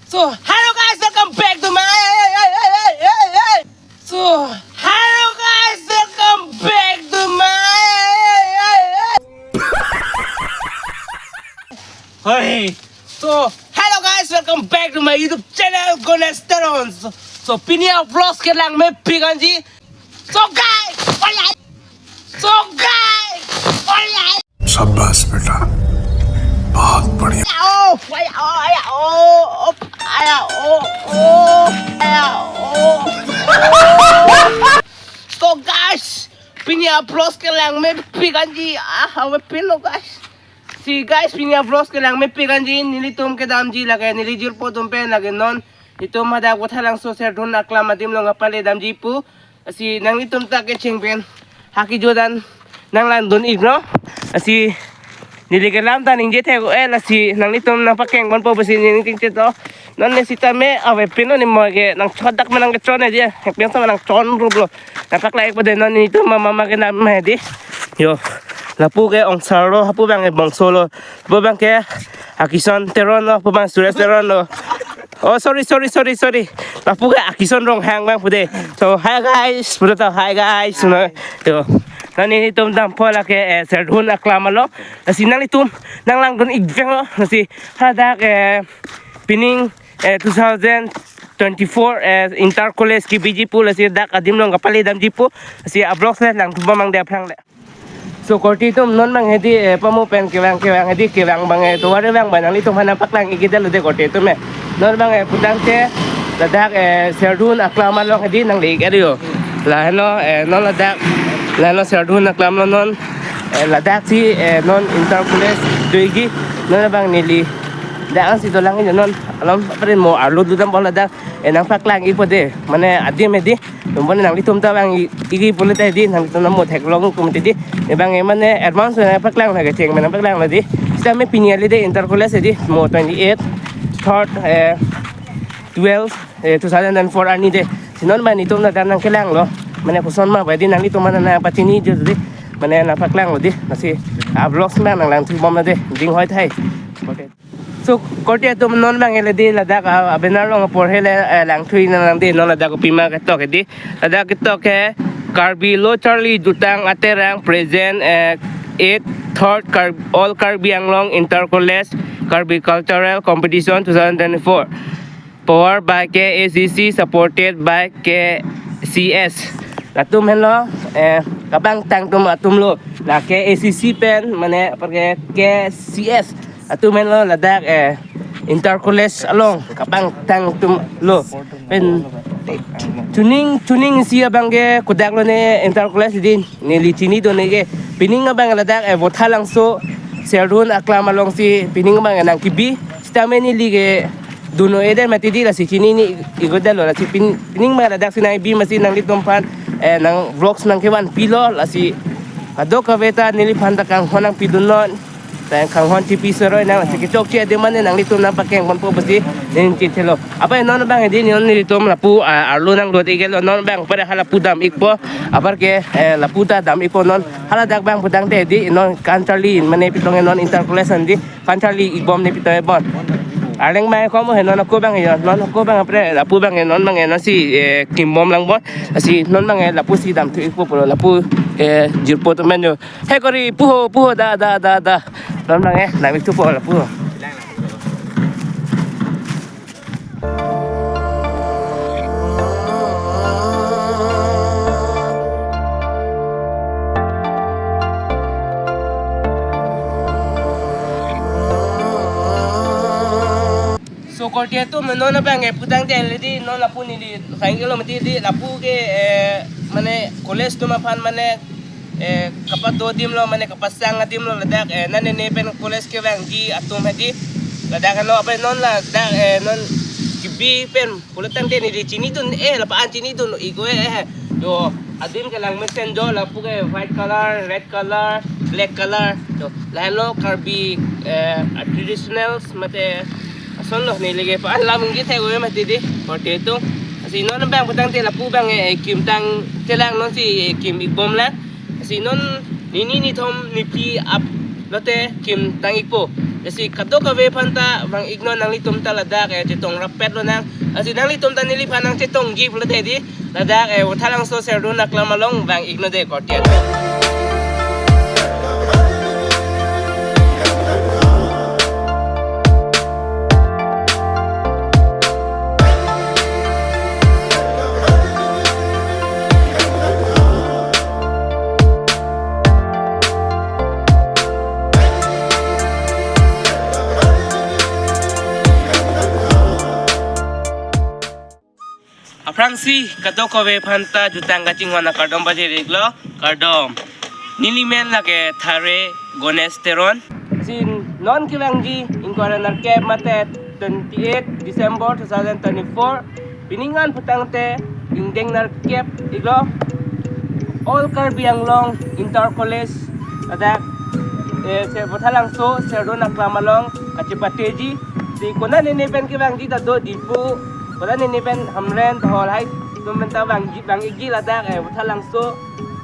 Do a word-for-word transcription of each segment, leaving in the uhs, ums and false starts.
So, hello guys, welcome back to my. So, hello guys, welcome back to my. Hey. So, hello guys, welcome back to my YouTube channel, Ganesh Teron. So, so pini a-vlogs kelang mepik anji. So guys, olai. So guys, olai. शाबाश बेटा, बहुत बढ़िया। Ayo, ayo, ayo, ayo, ayo. So guys, pini a-vlogs kelang mepik anji. Ah, mepik lo guys. Si guys, pini a-vlogs kelang mepik anji, nelitum kedamji lake, neli jirpo atum pen lake non. Itum hadak Vothatlangso Serdihun Aklam adim along kapale damji pu. Lasi nanglitum ta kecheng pen haki jodan nanglangdun iknon. Lasi neli kelam ta ningje thek-o-e, lasi nanglitum nangpakeng ponpo pusi neli chingche to. Non ne sitame ave pin non ni mo ke nangchot dak ma nangkechon e dia. Hek piang sama nangchon rup lo. Nangpaklang ikpo de non nelitum mama ma ke nam ma di. Yo. Lapu ke ongsar lo, hapu abang ke bongso lo. Hapu abang ke Akison Teron lo, hapu abang Suresh Teron lo. Oh, sorry, sorry, sorry, sorry. Lapu ke Akison Ronghang abang pu de. So, hi guys, pu ta hi guys, no. Yo. Non nelitum dampo lake, eh, Serdihun Aklam along. Lasi nanglitum nanglangdun ikveng lo. Lasi hadak, eh, pining, eh, two thousand twenty-four, eh, Inter College kebiji pu, lasi dak adim along kapale damji pu. Lasi a-vlogs le langthu bom ang de aphrang le. So korte atum, non abang hedi, eh, pamu pen kevang kevang hedi kevang abang, eh, tovar abang abang nanglitum aphan nangpaklang ik-edetlo de korte atum, eh. Non abang, eh, putangte ladak, eh, Serdihun Aklam along hedi nangle ik-et yo. Lahelo, eh, non ladak, lahelo Serdihun Aklam lo non, eh, ladak si, eh, non Inter College doji, non abang neli dak ansi dolang jo non, alam apa mo arlo dodam bola dak, eh, nangpaklang ikpo de, mane adim hedi. Tum mane nanglitum ta abang i-, igi pulote di, nanglitum nang mo theklong kum ti di. Ne abang, eh, mane advance nangpaklang lake cheng, mane nangpaklang lo di. Sitame pini ale de Inter College di, mo twenty-eight, third, eh, twelve, eh, two thousand and four arni de. Si non mane itum ladak nangkelanglo. Mane koson ma ba di nanglitum mane nangpachini jo di. Mane nangpaklang lo di. Lasi a-vlogs ma nanglangthu bom lo de. Ding hoi thai. Okay. So korte atum, non abang le di ladak a, a-banner along apor hele, eh, langthu nang di, non ladak kopima ketok di. Ladak ketok ke Karbi Lo Charli Jutang Aterang present, eh, eighth, third Kar-, All Karbi Anglong Inter College Karbi Cultural Competition two thousand twenty-four. Powered by K A C C, supported by K C S. Latum henlo, eh, kabang tang atum atum lo. La K A C C pen, mane apar ke K C S atum henlo ladak, eh, Inter College along kabang tang atum lo. Pen chuning, chuning si abang ke kodak lo ne Inter College di, neli chinidun ne ke. Pining abang ladak, eh, Vothatlangso Serdihun Aklam along si pining abang nangkebi. Sitame neli ke dun-o-e det mati di, lasi chinine ik-edetlo, lasi pin-, pining abang ladak si nangbi masi nanglitum aphan, eh, nang vlogs nangkevan pilo, lasi kadokave ta neliphan ta kanghon nangpidunnon. Ta kanghon chipi soroi nang, lasi kechokche adim mane nanglitum nangpakeng ponpo pusi neli chingthelo. Apa non abang di non nelitum lapu, ah, arlo nangdot iklo, non abang pada hala pu dam ikpo, apar ke, eh, lapu ta dam ikpo non, hala dak abang putangte di non Kancharli mane pitong non Inter College an di. Kancharli ibom ne pito ibom. Arleng mai komo he non ako abang yo, non ako abang apre, lapu abang non abang non si, eh, kimbom lang bon. Lasi non abang lapu si damthu ikpo pulo lapu, eh, jirpo atum pen yo. He kori puho, puho, da, da, da, da. Non abang, eh, namik thupo lapu. So korte atum, non abang ke putangte le di, non lapu neli sang iklo mati di, lapu ke, eh, mane college atum aphan mane, eh, kapadodim lo, mane kapasang adim lo ladak, eh, nane ne pen college kevangji atum hedi. Ladak lo, apa non ladak, eh, non kebi pen pulotangte neli chinidun, eh, lapa an chinidun ik-o-e, eh. Yo, adim kelang mesen jo, lapu ke white color, red color, black color. Yo, lahelo Karbi, eh, traditionals mate ason lo, neli ke pa alam ngi thek-o-e mati di, korte atum. Lasi non abang putangte lapu abang, eh, kim tangtelang non si, eh, kim ikbom lang. Lasi non nini nithom niphli ap lote kim tang ikpo. Lasi kadokave aphan ta vang-iknon, nanglitum ta ladak, eh, chetong rappet lonang. Lasi nanglitum ta neliphan nangchetongji pulote di, ladak, eh, Vothatlangso Serdihun Aklam along vang-iknon de korte atum. Aphrangsi kadokave aphan ta jutang kachinghon akardom pajir-iklo, kardom. Neli men lake Thare Ganesh Teron. Si non kevangji ingkoi ra nerkep mate twenty-eight December two thousand twenty-four. Pini ingkan putangte ingdeng nerkep-iklo, All Karbi Anglong Inter College ladak, eh, se Vothatlangso Serdihun Aklam along kachepateji. Si konane ne pen kevangji ta do Diphu, konane ne pen Hamren, Dhohol hai atum pen ta vangji, vang-ikji ladak, eh, Vothatlangso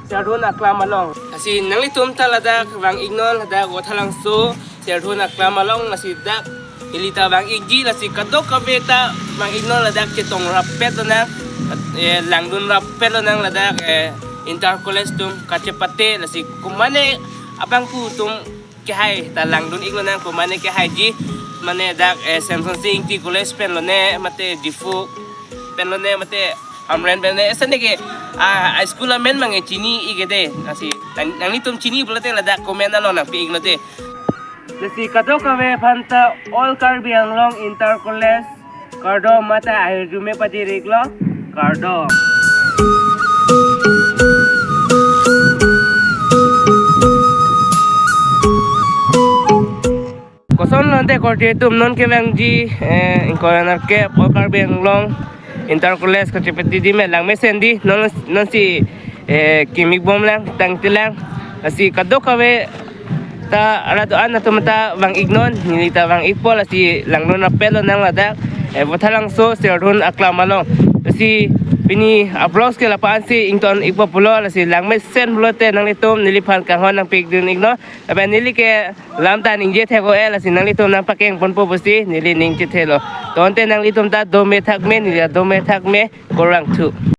Serdihun Aklam along. Lasi nanglitum ta ladak vang-iknon, ladak Vothatlangso Serdihun Aklam along. Lasi dak ili ta vang-ikji, lasi kadokave ta vang-iknon, ladak chetong rappet lonang, eh, langdun rappet lonang ladak, eh, Inter College atum kachepate. Lasi komane abangphu atum kehai ta langdun-ik lonang, komane kehaiji, mane dak, eh, Semsonsing Ingti College pen lone mate Diphu pen lone mate Hamren pen lone, esa ne ke, ah, high school amen mang chini-ik de. Lasi nang, nanglitum chini pulote ladak comment along nangpi-iknon de. Lasi kadokave aphan ta All Karbi Anglong Inter College kardom mate ahirjume pajir-iklo, kardom. Koson lonte korte atum, non kevangji, eh, ingkoi ra nerkep All Karbi Anglong Inter College kachepateji me langmesen di, non, non si, eh, kimik bomlang, tangtelang. Lasi kadokave ta arat an atum ta vang-iknon, neli ta vang-ikpo, lasi langdun rappet lonang ladak, eh, Vothatlangso Serdihun Aklam along. Lasi pini a-vlogs ke lapu-an si ington-ikpo pulo, lasi langmesen pulote nanglitum neliphan kanghon nangpidun-iknon. Lapen neli ke lam ta ningje thek-o-e, lasi nanglitum nangpakeng ponpo pusi neli ning chethelo. Tangte nanglitum ta dome thakme, neli ta dome thakme, kurvangthu.